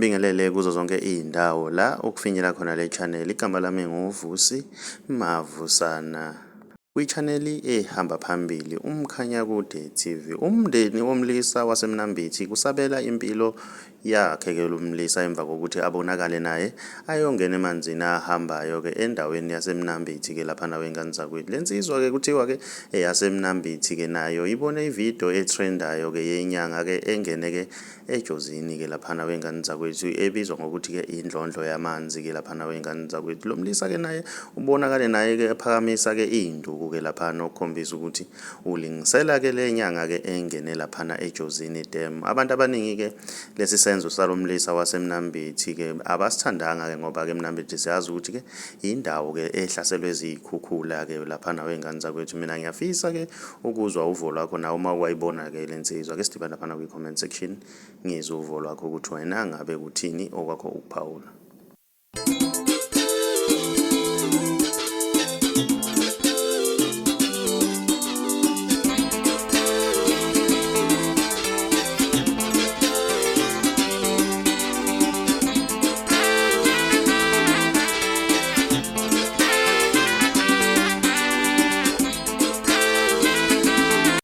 ngibingelele kuzo zonke izindawo la ukufinyela khona le channel. Igama lami nguVusi Mavusana. Kwi-channel ehamba phambili uMkhanyakude TV. Umndeni womlisa wasemnambithi kusabela impilo yakhe lo mlisa emva kokuthi abonakale naye ayongena emanzini ahambayo endaweni yasemnambithi lapha wengane zakwethu. Lensizwa kuthiwa yasemnambithi nayo ibone ivideo etrendayo yenyanga engene ejozini lapha wengane zakwethu ebizwa ngokuthi indlondlo yamanzi lapha wengane zakwethu. Lo mlisa naye ubonakale naye ephakamisa induku lapha okukhombisa ukuthi ulingisela le nyanga engene lapha ejozini dam. Abantu abaningi lesi senzo salomlisa wasemnambithi abasithandanga ngoba emnambithi siyazi ukuthi indawo ehlaselwe izikhukhula lapha wengane zakwethu. Mina ngiyafisa ukuzwa uvo lwakho nawe uma wayibona lensizwa. Ake sidibane lapha kwi-comment section ngizwe uvo lwakho ukuthi wena ngabe kuthini okwakho ukuphawula.